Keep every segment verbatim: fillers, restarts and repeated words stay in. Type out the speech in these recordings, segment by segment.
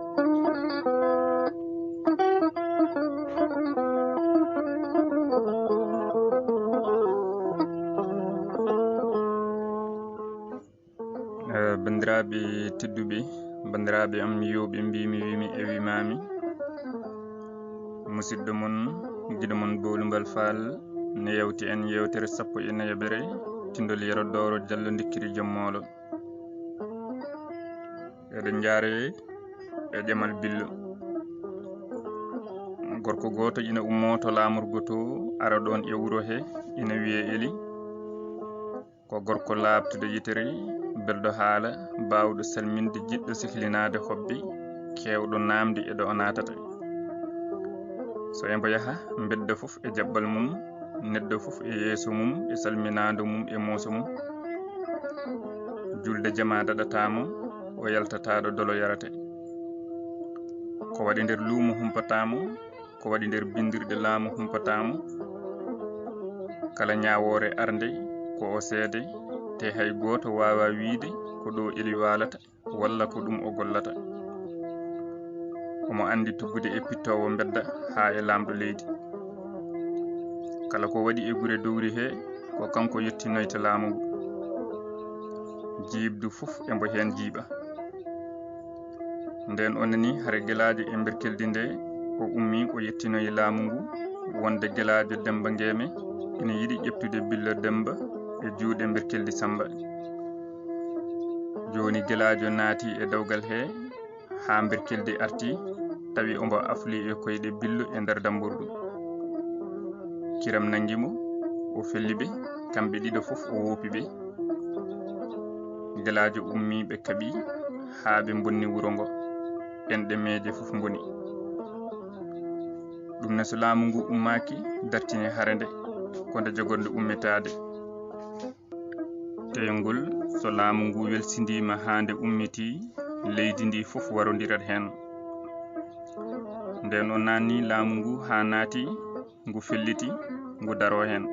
Eh, banndiraaɓe tedduɓe, banndiraaɓe am yooɓe, mbimi wimi e wimami, musidɗo mon, giɗo mon Bowlumbal Faal, ne yewti en yewtere sappo e nayaɓere, tindol Yero Dooro Jallo Ndikkiri Joom Moolo. Eɗen njaare e ƴamal Billo. Gorko gooto ina ummoo to laamorgo to, ara ɗoon e wuro he, ina wiyee Eli. Ko gorko laaɓtuɗo yitere, belɗo haala, baawɗo salminde, jiɗɗo sehlinaade hobbe, keewɗo naamnde e ɗo o naatata. So embo yaha, mbedda fof e jaɓɓal mum, neɗɗo fof e yeeso mum, e salminaado mum, e mooso mum. Julde jamaa daɗataa mo, o yaltataa ɗo dolo yarate. Ko waɗi nder luumo humpataa mo, ko waɗi nder binndirɗe laamu humpataa mo. Kala ñaawoore arnde, ko o seede, te hay gooto waawaa wiyde ko ɗo Eli waalata, walla ko ɗum o gollata. Omo anndi tuggude e pittoowo mbedda haa e laamɗo leydi. Kala ko waɗi e gure dowri he, ko kanko yettinoyta laamu ngu. Jiiɓdu fof embo heen jiiɓa. Ndeen o nani hare Gelaajo e Mberkeldi nde, o ummii, o yettinoyi laamu ngu, wonde Gelaajo Demmba Ngeeme ina yiɗi ƴeftude Billo Demmba e juuɗe Mberkeldi Sammba. Jooni Gelaajo naati e dawgal he, haa Mberkeldi arti, tawi omo afli e koyɗe Billo e nder dammbordu. Kiram nanngi mo, o felli ɓe, kamɓe ɗiɗo fof o woopi ɓe. Gelaajo ummii, ɓe kaɓi, haa ɓe mbonni wuro ngo, enɗe meeje fof mboni. Ɗum ne, so laamu ngu ummaaki, dartini hare nde, ko nde jogornde ummitaade. Teyngol, so laamu ngu welsindiima haa nde ummitii, leydi ndi fof warondirat heen. Ndeen o naatni laamu ngu haa naati, ngu felliti, ngu daroo heen.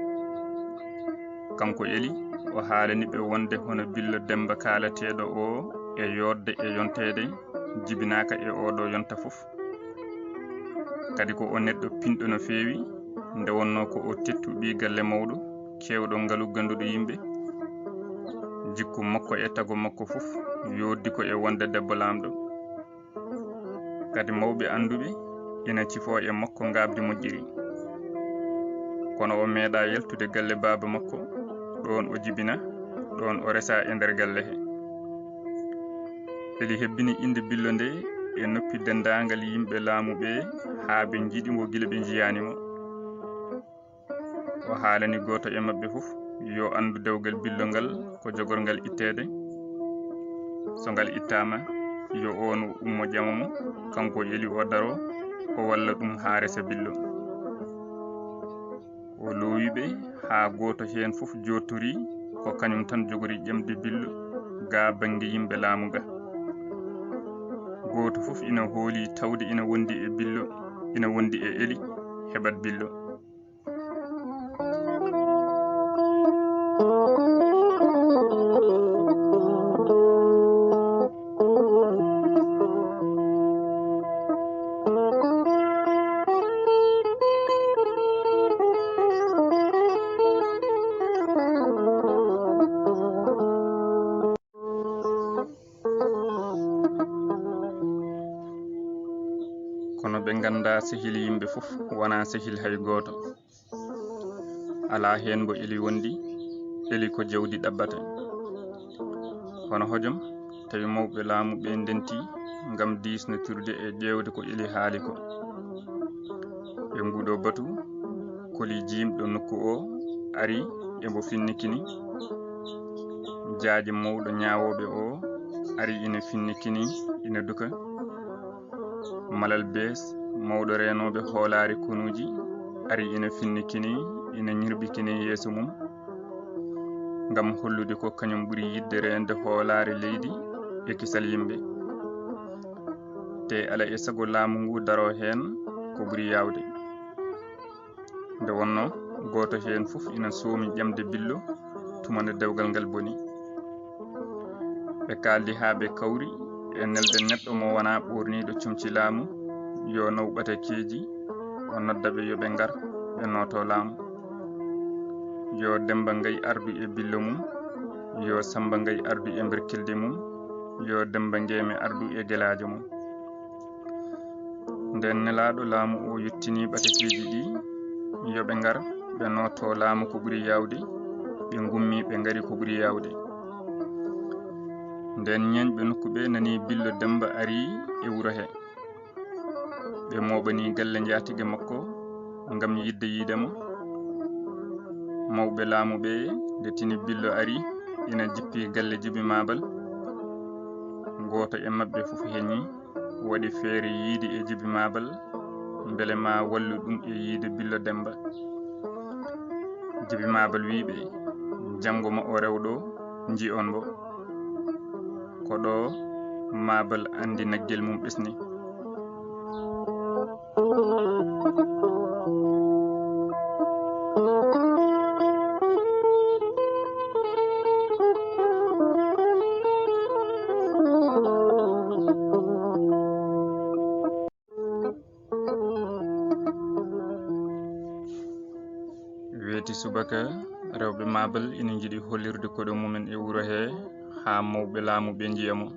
Kanko Eli, o haalani ɓe wonde hono Billo Demmba kaalateeɗo o e yooɗde e yonteede, jibinaaka e oɗo yonta fof. Kadi ko o neɗɗo pinɗo no feewi, nde wonnoo ko o teettu ɓii galle mawɗo, keewɗo ngalu, gannduɗo yimɓe. Jikku makko e tago makko fof yooɗdi ko e wonde debbo laamɗo. Kadi mawɓe annduɓe ina cifoo e makko ngaabdi moƴƴiri. Kono o meeɗaa yaltude galle baaba makko, ɗoon o jibina, ɗoon o resaa e nder galle he. Eli hebbini innde Billo nde e noppi denndaangal yimɓe laamu ɓe, haa ɓe njiɗi mo gila ɓe njiyaani mo. O haalani gooto e maɓɓe fof yo anndu dewgal Billo ngal, ko jogorngal itteede. So ngal ittaama, yo oon ummo ƴama mo, kanko Eli o daroo, o walla ɗum haa resa Billo. O loowi ɓe haa gooto heen fof jooɗtorii ko kañum tan jogori ƴamde Billo gaa bannge yimɓe laamu ga. Gooto fof ina hooli tawde ina wondi e Billo, ina wondi e Eli, heɓat Billo. Kono ɓe nganndaa sehil yimɓe fof, wonaa sehil hay gooto. Alaa heen mbo Eli wondi, Eli ko jawdi ɗaɓɓata. Hono hojom, tawi mawɓe laamu ɓe ndenti ngam diisnotirde e ƴeewde ko Eli haali ko. E nguɗo batu, koli jiimɗo nokku o ari e mbo finnikini. Jaaji mawɗo ñaawooɓe o ari ina finnikini, ina duka. Malal Bees, mawɗo reenooɓe hoolaare konuuji, ari ina finnikini, ina ñirɓikini yeeso mum, ngam hollude ko kañum ɓuri yiɗde reende hoolaare leydi e kisal yimɓe. Te alaa e sago laamu ngu daroo heen ko ɓuri yaawde. Nde wonnoo, gooto heen fof ina soomi ƴamde Billo tuma nde dewgal ngal boni. Ɓe kaaldi haa ɓe kawri, E nelden neɗɗo mo wonaa ɓoorniiɗo comci laamu, yo naw ɓatakeeji, o nodda ɓe yo ɓe ngar, ɓe nooto laamu. Yo Demmba Ngay ardu e billo mum, yo Sammba Ngay ardu e mberkilde mum, yo Demmba Ngeeme ardu e gelaajo mum. Nden nelaaɗo laamu o yottinii ɓatakeeji ɗi, yo ɓe ngar, ɓe nooto laamu ko ɓuri yaawde, ɓe ngummi, ɓe ngari ko ɓuri yaawde. Nden ñeeñɓe nokku ɓe nani billo Demmba ari e wuro he. Ɓe mooɓani galle njaatige makko ngam yiɗde yiide mo. Mawɓe laamu ɓe nde tini billo ari, ina jippi galle Jibi Maabal. Gooto e maɓɓe fof heñi, waɗi feere yiidi e Jibi Maabal, mbele ma wallu ɗum e yiide billo Demmba. Jibi Maabal wii ɓe, janngo ma o rew ɗo, nji'on mbo. Ko ɗo Maabal anndi naggel mum ɓesni. Weeti subaka, rewɓe Maabal ina njiɗi hollirde koɗo mumen e wuro he, haa mawɓe laamu ɓe njiya mo.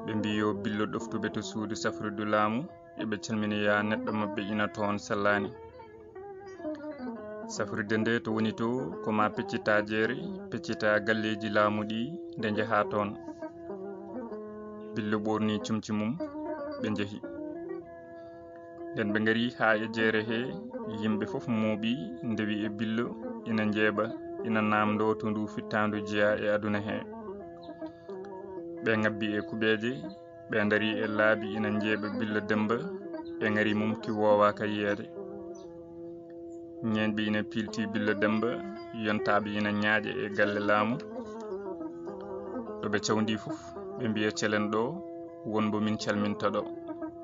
Ɓe mbi yo billo ɗoftu ɓe to suudu safrirdu laamu, eɓe calmini ya neɗɗo maɓɓe ina toon sellaani. Safrirde nde to woni to, ko ma peccita jeere, peccita galleeji laamu ɗi, nde njaha toon. Billo ɓoorni comci mum, ɓe njehi. Nden ɓe ngari haa e jeere he, yimɓe fof mooɓi, ndewi e billo, ina njeeɓa, ina naamndo to ndu fittaandu jeya e aduna he. Ɓe ngabbi e kuɓeeje, ɓe ndari e laabi ina njeeɓa billo Demmba e ngari mum ki woowaaka yiyeede. Ñeeñɓe ina piilti billo Demmba, yontaaɓe ina ñaaƴa e galle laamu. To ɓe cawndi fof, ɓe mbiya celen ɗo, won mbo min calminta ɗo,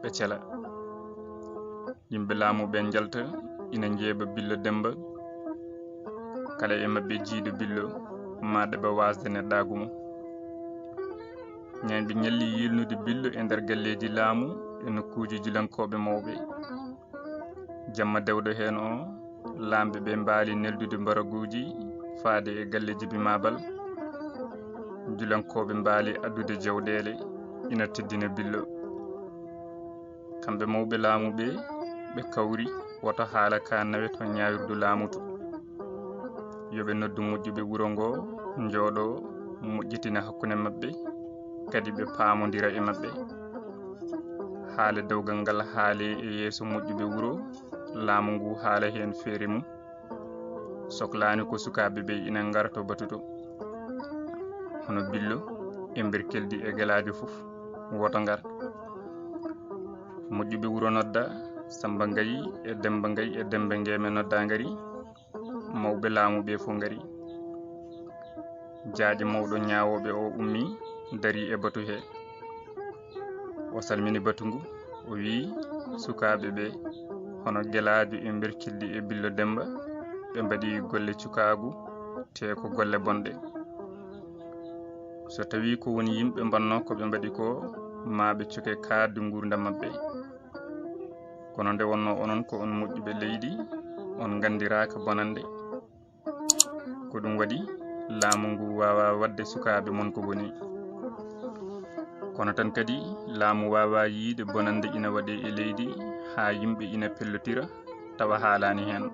ɓe cela. Yimɓe laamu ɓe njalta, ina njeeɓa billo Demmba, kala e maɓɓe jiido billo, ma ɗeɓa waasde neɗɗaagu mum. Ñeeñɓe ñalli yiilnude billo e nder galleeji laamu e nokkuuji julankooɓe mawɓe. Jamma dewɗo heen o, laamɓe ɓe mbaali neldude mbaraguuji faade e galle Jibi Maabal. Julankooɓe mbaali addude jawɗeele ina teddina billo. Kamɓe mawɓe laamu ɓe, ɓe kawri woto haala ka nawe to ñaawirdu laamu to. Yo ɓe noddu moƴƴuɓe wuro ngo, njooɗo, moƴƴitina hakkunde maɓɓe, kadi ɓe paamondira e maɓɓe. Haale dewgal ngal haale e yeeso moƴƴuɓe wuro, laamu ngu haala heen feere mum. Soklaani ko sukaaɓe ɓe ina ngara to batuto. Hono billo e mberkeldi e gelaajo fof, woto ngar. Moƴƴuɓe wuro nodda, Sammba Ngayi e Demmba Ngayi e Demmba Ngeeme nodda ngari. Mawɓe laamu ɓe fof ngari. Jaaƴe mawɗo ñaawooɓe o ummi, darii e batu he. O salmini batu ngu, o wiyi, sukaaɓe ɓe, hono gelaajo e mberkeldi e billo Demmba, ɓe mbaɗi golle cukaagu, te ko golle bonɗe. So tawii ko woni yimɓe mbaɗnoo ko ɓe mbaɗi ko, maa ɓe coke kaaɗdi nguurndam maɓɓe. Kono nde wonnoo onon ko on moƴƴuɓe leydi, on nganndiraaka bonannde. Ko ɗum waɗi laamu ngu waawaa waɗde sukaaɓe mon ko boni. Kono tan kadi, laamu waawaa yiyde bonannde ina waɗee e leydi, haa yimɓe ina pellotira, tawa haalaani heen.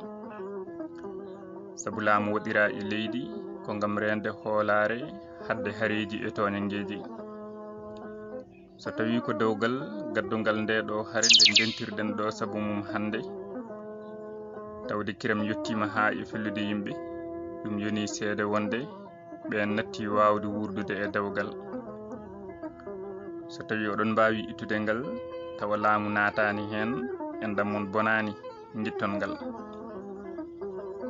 Sabu laamu waɗiraa e leydi ko ngam reende hoolaare, haɗde hareeji e tooñanngeeji. So tawii ko dewgal gaddungal ndee ɗoo hare nde ndentirɗen ɗoo sabu mum hannde, tawde kiram yettiima haa e fellude yimɓe, ɗum yonii seede wonde ɓeen nattii waawde wuurdude e dewgal. So tawii oɗon mbaawi ittude ngal, tawa laamu naataani heen, enɗam mon bonaani, ngitton ngal.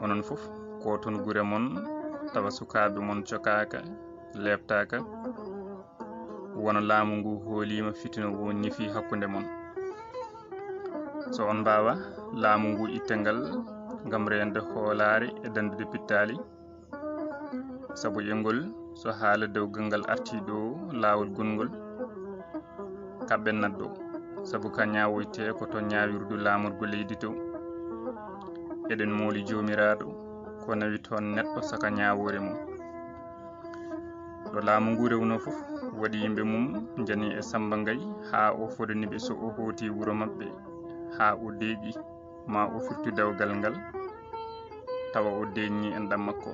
Onon fof, kooton gure mon, tawa sukaaɓe mon cokaaka, leeptaaka, wano laamu ngu hooliima fitina wo ñifi hakkunde mon. So on mbaawaa, laamu ngu itta ngal ngam reende hoolaare e danndude pittaali, sabu e ngol So haala dewgal ngal artii ɗo laawol gongol, kaɓɓen naddo, sabu ka ñaawoytee ko to ñaawirdu laamorgo leydi to. Eɗen mooli Joomiraaɗo, ko nawi toon neɗɗo saka ñaawoore mum. Ɗo laamu ngu rewnoo fof, waɗi yimɓe mum njani e Samba Ngaye haa o fodani ɓe so o hooti wuro maɓɓe haa o deeƴi, ma o firtu dewgal ngal, tawa o deeƴni enɗam makko.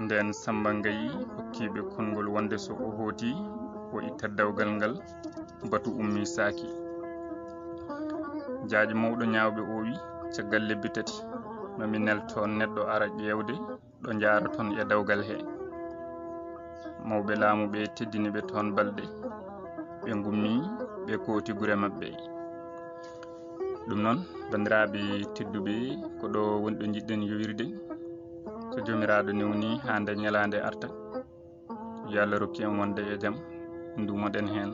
Ndeen Samba Ngaye hokki ɓe konngol wonde so o hooti, o ittat dewgal ngal, batu ummi saaki. Jaaƴo mawɗo ñaawɓe o wi, caggal lebbi tati, ma mi nel toon neɗɗo ara ƴeewde ɗo njaaroton e dewgal he. Mawɓe laamu ɓe teddini ɓe toon balɗe, ɓe ngummi, ɓe kooti gure maɓɓe. Ɗum noon, banndiraaɓe tedduɓe, ko ɗo woni ɗo njiɗɗen yowirde. So Joomiraaɗo newni haa nde ñalaande arta, yo Allah rokku en wonde e jam, nduumoɗen heen.